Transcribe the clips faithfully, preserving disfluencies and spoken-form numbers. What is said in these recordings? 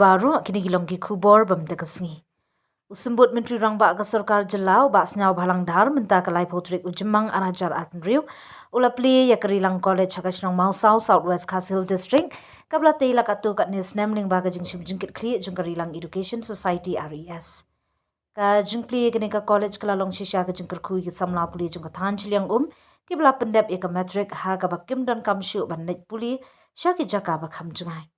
baroh, kine ki long ki khubor bym da ka sngi. U Symbud Myntri Rangbah ka Sorkar Jylla, u Bah Sniawbhalang Dhar, mynta ka laiphew tarik u Jymmang ar hajar arphew hynriew, u la plie ïa ka Rilang College ha ka shnong Mawsaw, South West Khasi Hills District, kaba la tei la katto katne snem lyngba ka jingshim jingkitkhlieh jong ka Rilang Education Society, R E S. Ka jingplie ïa kane ka college ka la long shisha ka jingkyrkhu ïa ki samla pule jong ka thaiñ shiliang um, kiba la pyndep ïa ka matric ha kaba kim donkam shuh ban leit pule sha ki jaka ba kham jngai.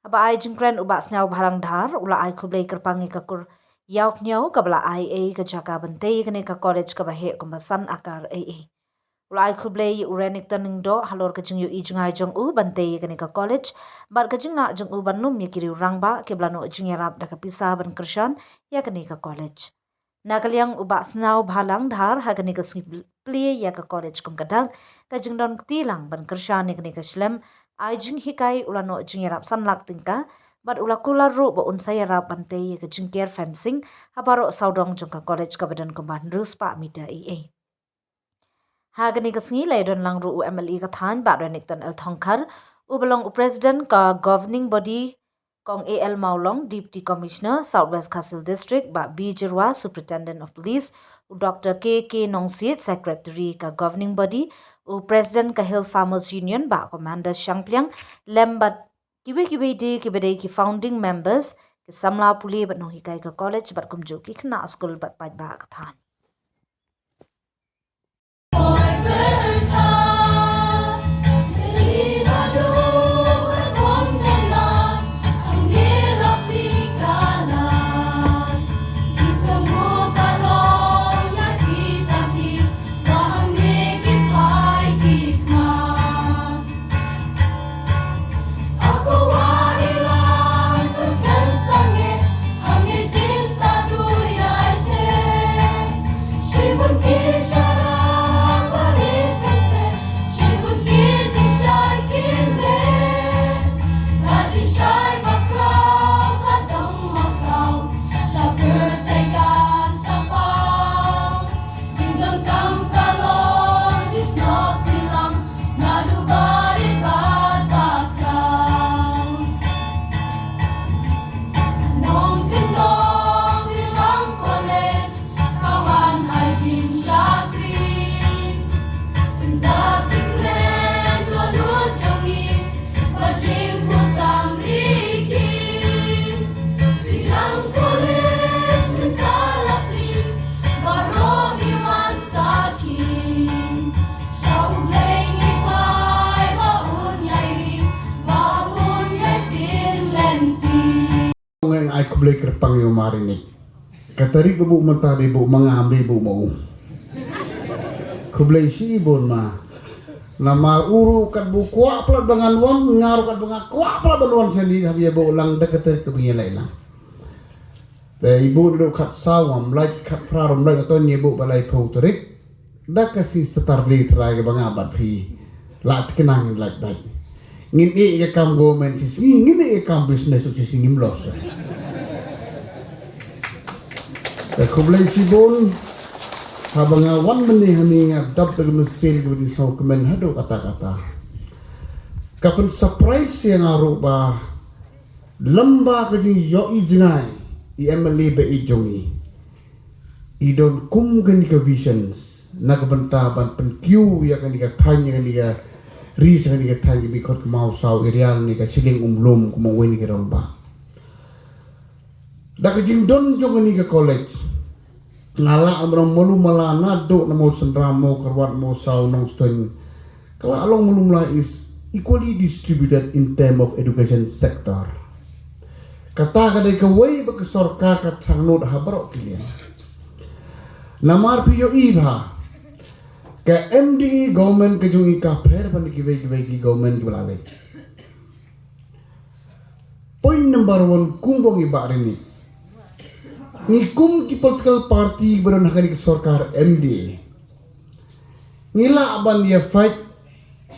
Haba ai jingkren, u Bah Sniawbhalang Dhar u la ai khublei kyrpang ïa ka kur Ïawkhñiaw kaba la ai ei ka jaka ban tei ïa kane ka college kaba heh kumba san akar ei ei. U la ai khublei ïa u Renikton Lyngdoh halor ka jingïohi jngai jong u ban tei ïa kane ka college, bad ka jinglah jong u ban lum ïa ki riew rangbah kiba la noh jingïarap da ka pisa ban kyrshan ïa kane ka college. Na ka liang u Bah Sniawbhalang Dhar, ha kane ka sngi plie ïa ka college kum ka dak, ka jingdon kti lang ban kyrshan ïa kane ka shlem ai jinghikai, u la noh jingïarap san lak tyngka, bad u la kular ruh ba un sa ïarap ban tei ïa ka jingker fencing ha baroh sawdong jong ka college kaba don kumba hynriew spah meter ei ei. Ha kane ka sngi la ïadon lang ruh u M L A ka thaiñ, Bah Renikton L Thongkhar, uba long u President ka Governing Body, Kong A L Mawlong, Deputy Commissioner, South West Khasi Hills District, Bah B Jyrwa, Superintendent of Police, u Doctor K K Nongsiej, Secretary ka Governing Body, u President ka Hill Farmers Union, Bah Commander Shangpliang, lem bad kiwei kiwei de kiba dei ki founding members, ki samla pule bad nonghikai ka college, bad kumjuh ki khynnah skul bad paidbah ka thaiñ. Jingdonkam ka long jingsngewthuh lang naduh barit bad bakhraw. Nongkyndong Rilang College ka wan ai jingshakri. Pynda jingmen naduh jong ngi ba jingpyrshang riki. Rilang College mynta la plie, baroh ngi wan sakhi. Sha U Blei ngi pyrshang ba un ïai ri, ba un ïai pynlynti. Nga ai khublei kyrpang ïa u Marinik. Ka tarik ba buh mynta dei buh ma nga, ym dei buh ma u. Khublei shibun ma. Namar u ruh katba u kwah palat ba ngan wan, nga ruh katba nga kwah palat ban wan shane, hap ïa buh lang da ka tarik kaba ngi ïaleh lang. Te i buh naduh khatsaw, ym lait khatphra, ym lait, to ngin ïa buh ba laiphew tarik. Da ka sngi Saturday Trai kaba nga bad phi la thikna ngin lait beit. Ngin ïeh ïa ka kam government shi sngi, ngin ïeh ïa ka kam business shi sngi, ngim loss. Te khublei shibun. Haba nga wan mynne hangne nga dap da ka mynsiem kaba dei sngewkmen haduh katta katta. Ka pynsurprise ïa nga ruh ba lem bad ka jingïohi jngai i M L A ba ïeit jong ngi, i don kum kane ka visions na ka bynta ban pynkiew ïa kane ka thaiñ, ïa kane ka ri, ïa kane ka thaiñ, ka mihkhot ka mawsaw, i Riang ne ka shiliang umlum kum uwei na ki rangbah. Da ka jingdon jong kane ka college, nga lah ban ong malu mala naduh na Mawsynram, Mawkyrwat, Mawsaw, Nongstoiñ, ka la long malu mala is equally distributed in term of education sector. Kata ka dei kawei ba ka sorkar ka thrang nud ha baroh ki liang. Namar phi ïohi ba ka M D A government ka jong i ka pher bad kiwei kiwei ki government kiba la leit. Point number one, kumba ngi Bah Rinik, ngi kum ki political party ba don ha kane ka sorkar M D A, ngi lah ban ïa fight,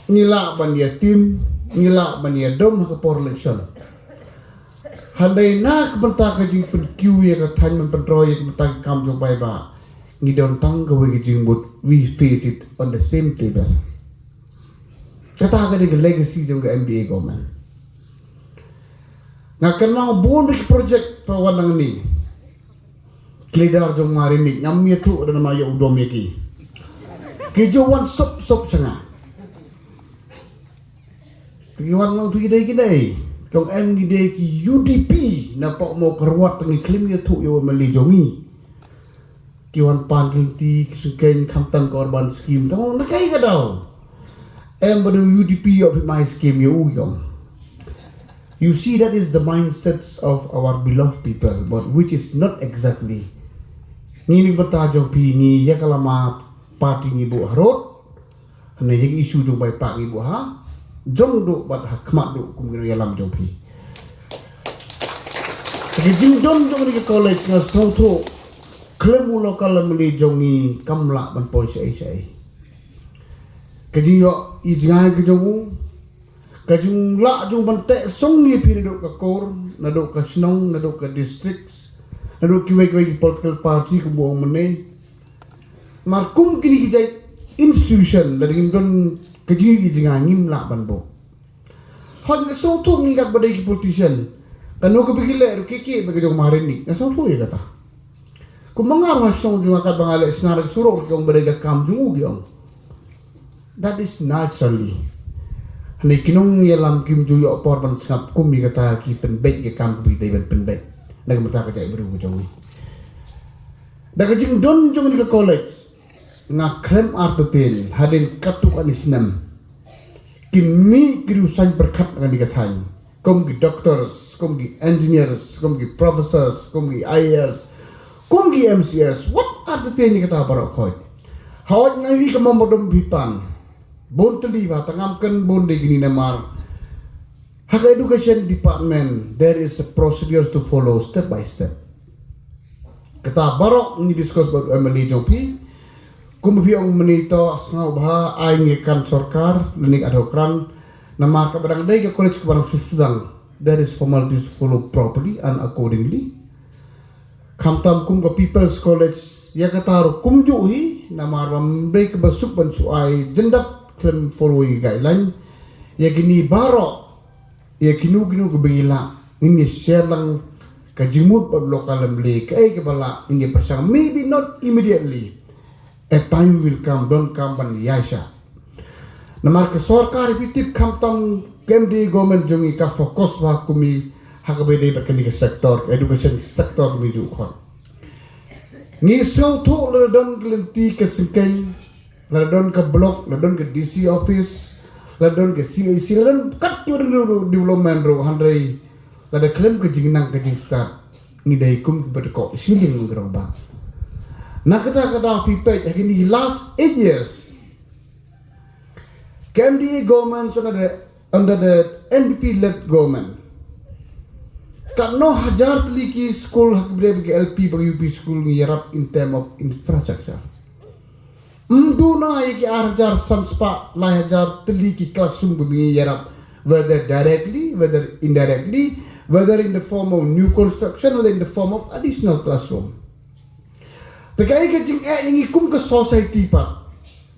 ngi lah ban ïa tim, ngi lah ban ïa dom ha ka por election. Hynrei na ka bynta ka jingpynkiew ïa ka thaiñ, ban pyntroi ïa ka bynta ka kam jong paidbah, ngi don tang kawei ka jingmut, we face it on the same table. Kata ka dei ka legacy jong ka M D A government. Nga kynmaw bun ki project ba wan nangne. Ki leader jong Marini ngam ïathuh da namar ïa u dom ïa ki. Ki ju wan sop sop sha nga. Ki wan nang tu ki dei ki dei. Kong em ki dei ki U D P na pok mo kerwat tangi klim ïathuh ïa u M L A jong ngi. Ki wan pan ki lynti ki sukeng khamtam ka urban scheme tang na kai ka daw. Em ba dei U D P ïoh phi mai scheme ïa u ïong. You see, that is the mindsets of our beloved people, but which is not exactly. Ngi ni bata jong phi ngi ïa ka lama party ngi buh harot. Hynrei ïa ka issue jong bai pak ngi buh ha jong duh bad ha khmat duh kum ki nongïalam jong phi. Ka jingdon jong ni ka college nga sngewthuh khlem u local M L A jong ngi kam lah ban poi shaei shaei. Ka jingïoh i jngai ka jong u, ka jinglah jong ban teh song ïa phi naduh ka kor, naduh ka shnong, naduh ka district, naduh kiwei kiwei ki political party kum u ong mynne. Mar kum kini ki jait institution la ding don ka jing ki jinga ngim lah ban bo. Hon nga song thung ngi kat badai ki politician. Kano ka bigi le ruki ki bagi jong marin ni. Nga song thung ïa kata. Kum mangar wa song jong kat banga le snar surok jong badai ka kam jong u giong. That is naturally. Hani kinong ïalam kim ju ïoh por ban sngap kum ïa kata ki pynbeit ïa kam ki dei ban pynbeit. Na ka mata ka jait bru ka jong ngi. Da ka jingdon jong ni ka college. Nga khlem artatien hadien katto katne snem. Ki mih ki riewsain pyrkhat ngan di ka thaiñ. Kum ki doctors, kum ki engineers, kum ki professors, kum ki I A S, kum ki M C S. What artatien ni kata baroh khoit. Hawat ngai ka mamodom bipan. Bun tylli ba tangam kan bun de gini namar. Ha ka education department, there is a procedure to follow step by step. Kata baroh ngi discuss bad M L A jong phi. Kum phi ong mynne to sngaw bha ai ngi kan sorkar, lane ka adhokran. Namar ka badang dei ka college ka badang susudang. There is formalities to follow properly and accordingly. Khamtam kum ka People's College, ïa kata ruh kumjuh hi, namar ba mdei kaba suk ban shu ai jyndat khlem follow ïa guideline. Ïa kini baroh, ïa kino kino kaba ngi lah, ngin ïa share lang ka jingmut bad local assembly, kaei kaba lah, ngin ïa pyrshang, maybe not immediately. A time will come, don kam ban ïaishah. Namar ka sorkar phi tip khamtam ka M D A government jong ngi ka focus bha kum i ha kaba ïadei bad kane ka sector, ka education sector kumjuh khot. Ngi sngewthuh lada don ka lynti ka syngkien, lada don ka block, lada don ka D C office, lada don ka C A C, lada don katto katne development ruh hynrei lada khlem ka jingnang ka jingstad. Ngi dei kum ki ba dei ko shilling ngi rong ba. Na kata ka daw phi peit ha kini last eight years. Ka M D A government under the, under the N P P led government. Katno hajar tylli ki school ha ki briew ki L P bad U P school ngi ïarap in term of infrastructure. Mduna ïa ki ar hajar san spah lai hajar tylli ki classroom ba ngi ïarap, whether directly, whether indirectly, whether in the form of new construction, whether in the form of additional classroom. Te kaei ka jingeh ïa ngi kum ka society pat,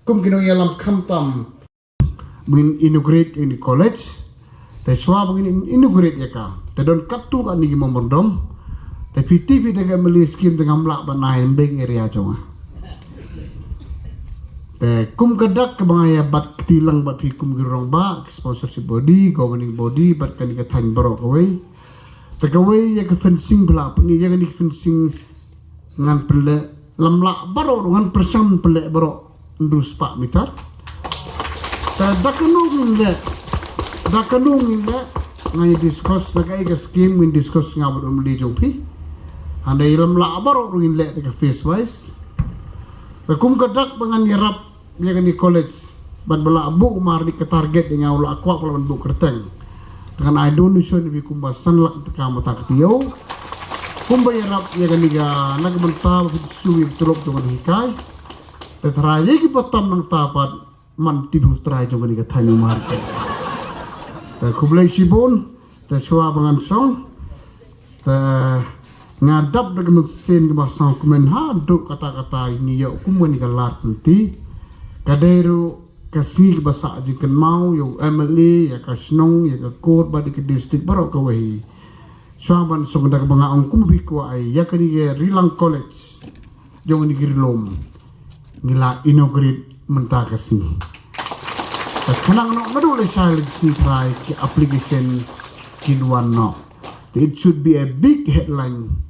kum ki nongïalam khamtam ba ngin inaugurate ïa kane ka college. Te shuwa ba ngin inaugurate ïa ka, te don katto katne ki memorandum. Te phi tip phi te ka M L A scheme te ngam lah ban ai ïa area jong nga. Te kum ka dak kaba nga ïa bat kti lang bad phi kum ki rangbah, ki sponsorship body, governing body, bad kane ka thaiñ baroh kawei. Te kawei ïa ka fencing ba lah pynïaid ïa kane ka fencing ngan pynleh lem lah baroh ruh ngan pyrshang pynleh baroh hynriew spah meter. Te da kano ngin leh, da kano ngin leh, ngan ïa discuss, da kaei ka scheme ngin discuss nga bad u M L A jong phi. Hynrei lem lah baroh ruh ngin leh da ka phase wise. Te kum ka dak ba ngan ïarap ïa kane ka college. Bad ba lah buh mar ni ka target ïa nga u lah kwah ba lah ban buh kyrteng. Te ngan ai donation ïa phi kumba san lak tyngka mynta ka taïew. Kumba ïarap ïa kane ka na ka bynta ba phi shu ïa ka tulop jong ka hikai. Te trai ïa ki ba tam nangta pat man tip u trai jong kane ka thaiñ u mar. Te khublei shibun. Te shuwa ba ngan shong. Te nga dap da ka mynsiem kaba sngewkmen haduh katta katta ngi ïoh kum kane ka lad lynti. Ka dei ruh ka sngi kaba sah jingkynmaw ïa u M L A, ïa ka shnong, ïa ka court bad ïa ka district baroh kawei. Shuwa ban sngewthuh, da kaba nga ong kumba phi kwah, ïa kane ka Rilang College jong ngi ki ri lum ngi la inaugurate mynta ka sngi. Te khnang noh naduh lashai la sngi Trai ki application kin wan noh. Te it should be a big headline.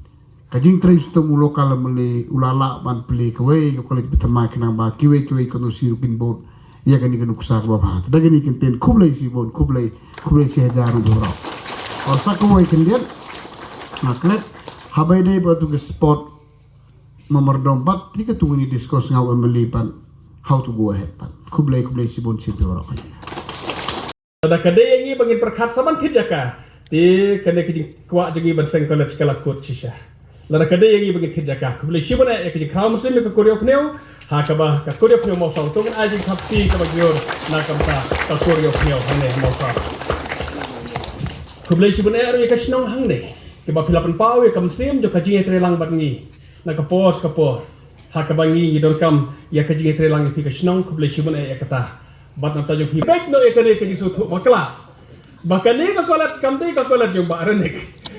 Ka jingtrei shitom u local M L A u la lah ban plie kawei ka college ba thymmai khnang ba kiwei kiwei ki constituency ruh kin bud ïa kane ka nuksa kaba bha. Te da kane ka ktien khublei shibun, khublei, khublei shihajar ruh baroh. Sa kawei ka ktien nga klet, haba ïadei bad katu ka sport memorandum bad te katu ngi discuss nga u M L A bad how to go ahead bad. Khublei, khublei shibun shi baroh. Lada ka dei ïa ngi ba ngin pyrkhat sa ban thied jaka, te kane ka jingkwah jong ngi ban seng college ka la kut shisha. Lada ka dei ïa ngi ba ngin thied jaka, khublei shibun eh ïa ka jingkhraw mynsiem ïa ka Kur Ïew Pniew, ha kaba ka Kur Ïew Pniew Mawsaw, to ngin ai jingthap kti kaba jur na ka bynta ka Kur Ïew Pniew hangne ha Mawsaw. Khublei shibun eh ruh ïa ka shnong hangne, kaba phi la pynpaw ïa ka mynsiem jong ka jingïatreilang bad ngi na ka por sha ka por. Ha kaba ngi ngi donkam ïa ka jingïatreilang ïa phi ka shnong, khublei shibun eh ïa kata. Bad nangta jong phi peit noh ïa kane ka jingsngewthuh bakla ba kane ka college kam dei ka college jong Bah Renik.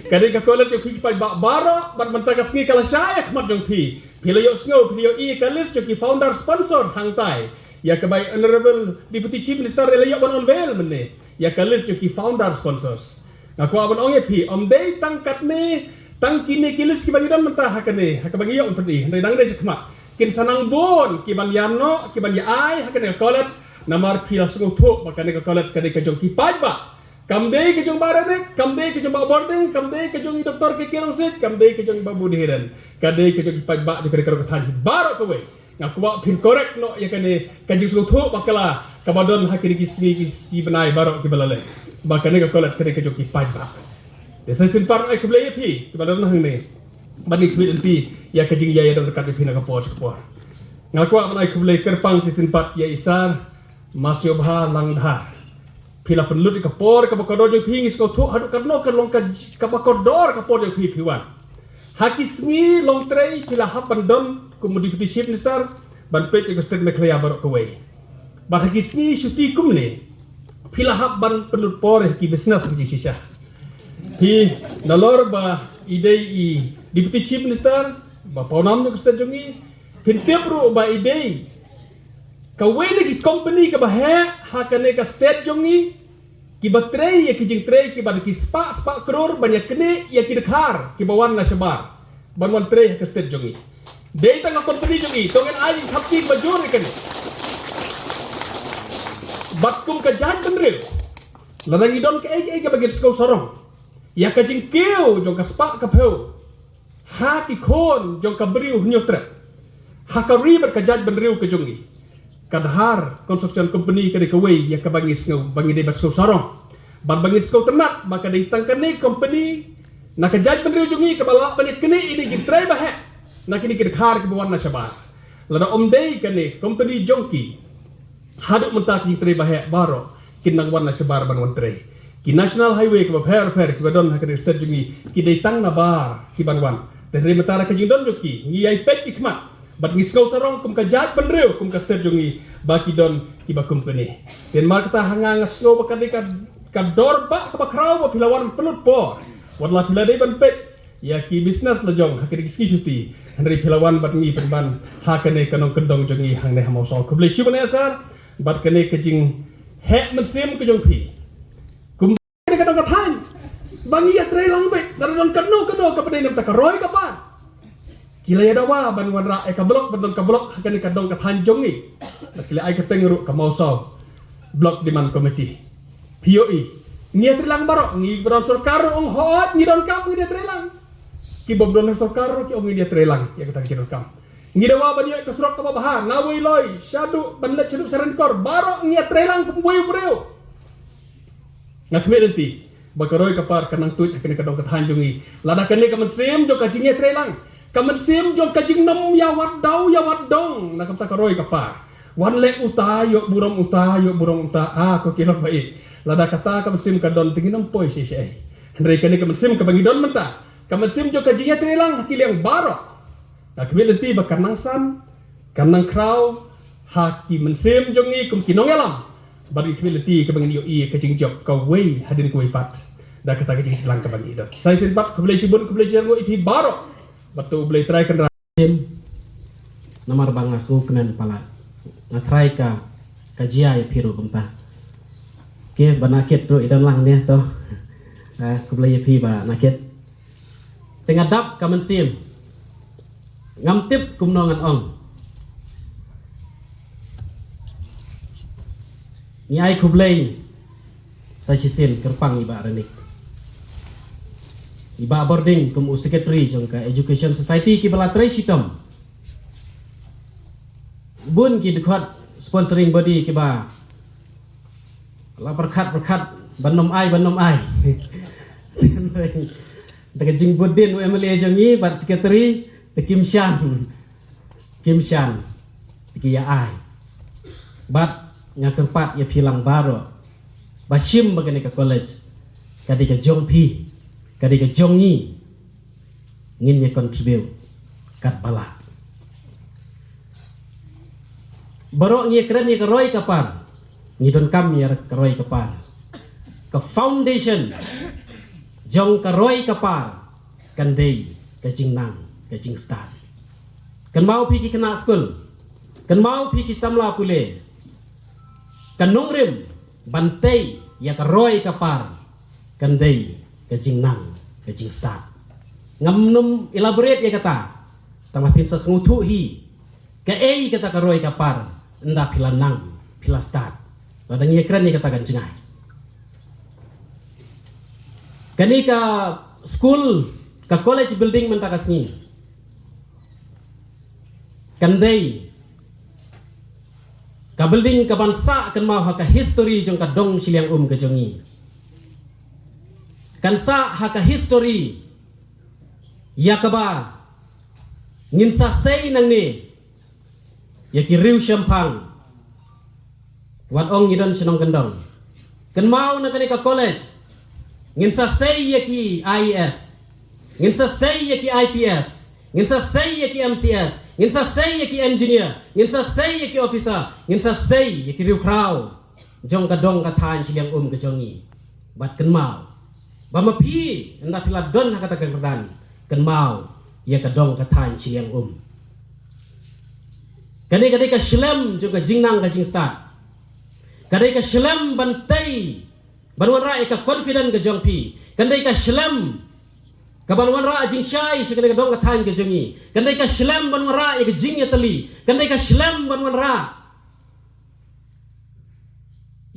Ka dei ka college jong phi ki paidbah baroh, bad mynta ka sngi ka la shai ha khmat jong phi. Phi la ïohsngew, phi la ïohi ïa ka list jong ki founder sponsor hangtai, ïa kaba i Honorable Deputy Chief Minister i la ïoh ban unveil mynne, ïa ka list jong ki founder sponsors. Nga kwah ban ong ïa phi, ym dei tang katne, tang kine ki list kiba ngi don mynta ha kane, ha kaba ngi ïoh ban pyni, hynrei dang dei sha khmat kin sa nang bun kiban ïa noh, kiban ïa ai ha kane ka college. Namar phi la sngewthuh ba kane ka college ka dei ka jong ki paidbah. Kam dei ka jong Bah Renik, kam dei ka jong Bah Bording, kam dei ka jong i Doctor K K Rangsit, kam dei ka jong Bah Budi Hiren. Ka dei ka jong ki paidbah jong kane ka dong ka thaiñ baroh kawei. Nga kwah phin correct noh ïa kane ka jingsngewthuh bakla kaba don ha kine ki sngi ki, ki bnai baroh kiba la leit, ba kane ka college ka dei ka jong ki paidbah. Te sa shisien pat ai khublei ïa phi kiba don hangne. Bad ngi khmih lynti ïa ka jingïaid ïadon ryngkat ïa phi na ka por sha ka por. Nga kwah ban ai khublei kyrpang sa shisien pat ïa i Sir Masiobha Langdhar. Phi la pynlut ïa ka por kaba kordor jong phi, ngi sngewthuh haduh katno ka long ka, kaba kordor ka por jong phi, phi wan. Ha ki sngi longtrei phi la hap ban don kum u Deputy Chief Minister ban peit ïa ka state Meghalaya baroh kawei. Bad ha ki sngi shuti kumne phi la hap ban pynlut por ïa ki business ki shisha. Phi, nalor ba i dei i Deputy Chief Minister ba pawnam jong ka state jong ngi, phin tip ruh ba i dei kawei na ki company kaba heh ha kane ka state jong ngi, kiba trei ïa ki jingtrei kiba da ki spah spah klur ban ïa knieh ïa ki dkhar kiba wan na shabar ban wan trei ha ka state jong ngi. Dei tang ka company jong ngi, to ngin ai jingthap kti ba jur ïa kane. Bad kum ka jaitbynriew, lada ngi don kaei kaei kaba ngin sngew sarong ïa ka jingkiew jong ka spah ka phew ha ki khun jong ka briew Hynñiewtrep ha ka ri bad ka jaitbynriew ka jong ngi, ka Dhar Construction Company ka dei kawei ïa kaba ngi sngew, ba ngi dei ban sngew sarong bad ba ngi sngewtynnat ba ka dei tang kane company na ka jaitbynriew jong ngi kaba lah ban ïa knieh ïa ki jingtrei ba heh na kine ki dkhar kiba wan na shabar. Lada ym dei kane company jong ki, haduh mynta ki jingtrei ba heh baroh kin nang wan na shabar ban wan trei. Ki national highway kiba pher pher kiba don ha kane ka state jong ngi ki dei tang nabar kiban wan. Te hynrei mynta da ka jingdon jong ki, ngi ïai peit ki khmat bad ngi sngew sarong kum ka jaitbynriew, kum ka state jong ngi, ba ki don kiba kum kine. Te namar kata ha nga, nga sngew ba ka dei ka, ka dor ba kaba khraw ba phi la wan pynlut por, wat la phi la dei ban peit ïa ki business la jong ha kine ki sngi shuti, hynrei phi la wan bad ngi pynban ha kane ka nongkyndong jong ngi hangne ha Mawsaw. Khublei shibun eh Sir bad kane ka jingheh mynsiem ka jong phi. Kum kane ka dong ka thaiñ ba ngi ïatreilang beit, lada don kano kano kaba dei na ka bynta ka roi ka par, ki la ïa dawa ban wanrah ïa ka block, ban don ka block ha kane ka dong ka thaiñ jong ngi. Bad ki la ai kyrteng ruh ka Mawsaw Block Demand Committee. Phi ïohi, ngi ïatreilang baroh, ngi ba don sorkar ruh ong hooid ngi donkam, ngin ïatreilang. Ki bym don sorkar ruh ki ong ngin ïatreilang ïa kata ka jingdonkam. Ngi dawa ban ïoh ka surok kaba bha na Weiloi shaduh, ban leit shaduh Sharinkor, baroh ngi ïatreilang kum uwei u briew. Nga khmih lynti ba ka roi ka par kan nang tuid ha kane ka dong ka thaiñ jong ngi lada kane ka mynsiem jong ka jingïatreilang, ka mynsiem jong ka jingnym ïa wad daw ïa wad dong na ka bynta ka roi ka par. Wan leh uta, ïoh burom uta, ïoh burom uta, ah, ko ki lok ba ïeit. Lada kata ka mynsiem ka don te ngin ym poi shisha ei. Hynrei kane ka mynsiem kaba ngi don mynta, ka mynsiem jong ka jingïatreilang ha ki liang baroh, nga khmih lynti ba kan nang san, kan nang khraw ha ki mynsiem jong ngi kum ki nongïalam. Bad nga khmih lynti kaba ngin ïohi ka jingjop kawei hadien kawei pat. Da kata ka jinglang ka ban i dot. Sa shisien pat khublei shibun, khublei shibun ïa phi baroh. Bad to U Blei Trai Kynrad. Sim. Namar ba nga sngewkmen palat. Nga trai ka, ka jia ïa phi ruh kumta. Ke ba na kit ruh i don lang ne to. Ah, khublei ïa phi ba na kit. Te nga dap ka mynsiem. Ngam tip kumno ngan ong. Ngi ai khublei sa shisien kyrpang i Bah Ranik. I Bah Bording kum u secretary jong ka Education Society kiba la trei shitom. Bun ki dkhot sponsoring body kiba la pyrkhat pyrkhat ban ym ai, ban ym ai. Te ka jingbud din u M L A jong ngi bad secretary te kim shan. Kim shan. Te ki ïa ai. Bad nga kyrpad ïa phi lang baroh ba shim ba kane ka college ka dei ka jong phi, ka dei ka jong ngi. Ngin ïa contribute katba lah. Baroh ngi ïa kren ïa ka roi ka par, ngi donkam ïa ka roi ka par. Ka foundation jong ka roi ka par kan dei ka jingnang, ka jingstad. Kynmaw phi ki khynnah skul, kynmaw phi ki samla pule, ka nongrim ban tei ïa ka roi ka par kan dei ka jingnang, ka jingstad. Ngam nym elaborate ïa kata, tang ba phin sa sngewthuh hi kaei kata ka roi ka par ynda phi la nang, phi la stad. Lada ngi ïa kren ïa kata kan jngai. Kane ka skul, ka college building mynta ka sngi kan dei ka building kaban sah kynmaw ha ka history jong ka dong shiliang um ka jong ngi. Kan sah ha ka history ïa kaba ngin sa sei nangne ïa ki riew shemphang. Wat ong ngi don shnong kyndong. Kynmaw na kane ka college ngin sa sei ïa ki I A S, ngin sa sei ïa ki I P S, ngin sa sei ïa ki M C S, ngin sa sei ïa ki engineer, ngin sa sei ïa ki officer, ngin sa sei ïa ki riew khraw jong ka dong ka thaiñ shiliang um ka jong ngi. Bad kynmaw ba ma phi ynda phi la don ha kata ka kyrdan, kynmaw ïa ka dong ka thaiñ shiliang um. Kane ka dei ka shlem jong ka jingnang ka jingstad. Ka dei ka shlem ban tei, ban wanrah ïa ka confident ka jong phi. Kan dei ka shlem kaban wanrah jingshai sha kane ka dong ka thaiñ ka jong ngi. Kan dei ka shlem ban wanrah ïa ka jingïatylli. Kan dei ka shlem ban wanrah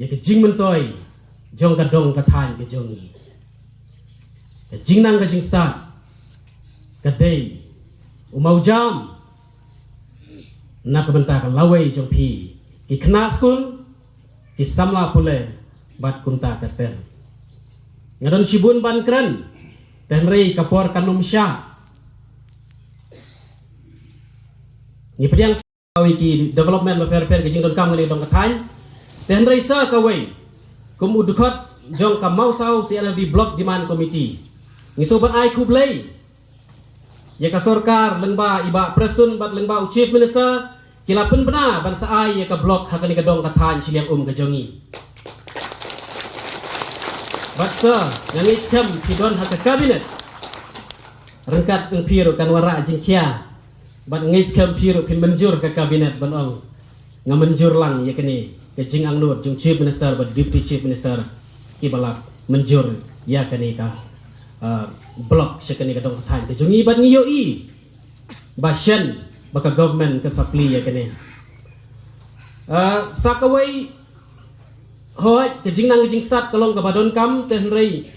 ïa ka jingmyntoi jong ka dong ka thaiñ ka jong ngi. Ka jingnang ka jingstad ka dei u mawjam na ka bynta ka lawei jong phi ki khynnah skul, ki samla pule bad kumta ter ter. Nga don shibun ban kren, te hynrei ka por kan ym shah. Ngi pdiang sa kawei ki development bapher bapher, ki jingdonkam kane ka dong ka thaiñ. Te hynrei sa kawei kum u dkhot jong ka Mawsaw C L L D Block Demand Committee, ngi sngewbha ban ai khublei ïa ka sorkar lyngba i Bah Prestone bad lyngba u Chief Minister, ki la pynbna ban sa ai ïa ka block ha kane ka dong ka thaiñ shiliang um ka jong ngi. Bad sa nga ngeit skhem phi don ha ka cabinet. Ryngkat phi ruh kan wanrah jingkhia. Bad ngeit skhem phi ruh phin mynjur ka cabinet ban ong, nga mynjur lang ïa kane ka jingangnud jong Chief Minister bad Deputy Chief Minister kiba la mynjur ïa kane ka, ah, block sha kane ka dong ka thaiñ ka jong ngi. Bad ngi ïohi ba shen ba ka government ka sa plie ïa kane. Ah, sa kawei, hooid ka jingnang ka jingstad ka long kaba donkam, te hynrei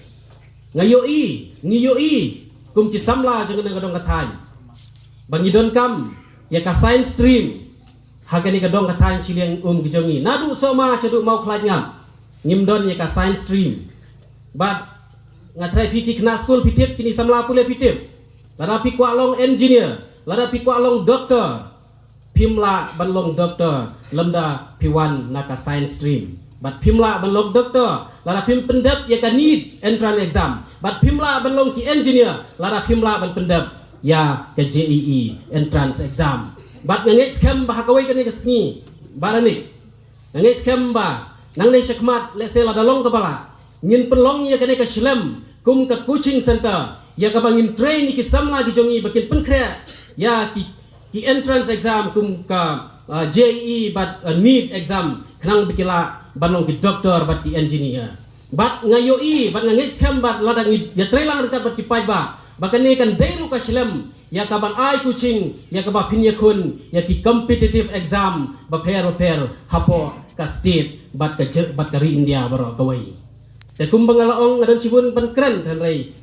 nga ïohi, ngi ïohi kum ki samla jong kane ka dong ka thaiñ ba ngi donkam ïa ka science stream ha kane ka dong ka thaiñ shiliang um ka jong ngi. Naduh Sohma shaduh Mawkhlaitngap ngim don ïa ka science stream. Bad nga tharai phi ki khynnah skul phi tip, kine samla pule phi tip, lada phi kwah long engineer, lada phi kwah long doctor, phim lah ban long doctor lymda phi wan na ka science stream. Bad phim lah ban long doctor lada phim pyndep ïa ka NEET entrance exam. Bad phim lah ban long ki engineer lada phim lah ban pyndep ïa ka J E E entrance exam. Bad nga ngeit skhem ba ha kawei kane ka sngi, Bah Ranik, nga ngeit skhem ba nangne shakhmat, lehse lada long kaba lah, Ngin pynlong ïa kane ka shlem kum ka coaching center ïa kaba ngin train ïa ki samla ki jong ngi ba kin pynkhreh ïa ki, ki entrance exam kum ka uh, J E E bad uh, NEET exam khnang ba ki lah ban long ki doctor bad ki engineer. Bad nga ïohi bad nga ngeit skhem bad lada ngi ïatreilang ryngkat bad ki paidbah ba kane kan dei ruh ka shlem ïa ka ban ai coaching ïa kaba phin ïakhun ïa ki competitive exam bapher bapher hapoh ka state bad ka je- bad ka ri India baroh kawei. Te kumba nga la ong nga don shibun ban kren hynrei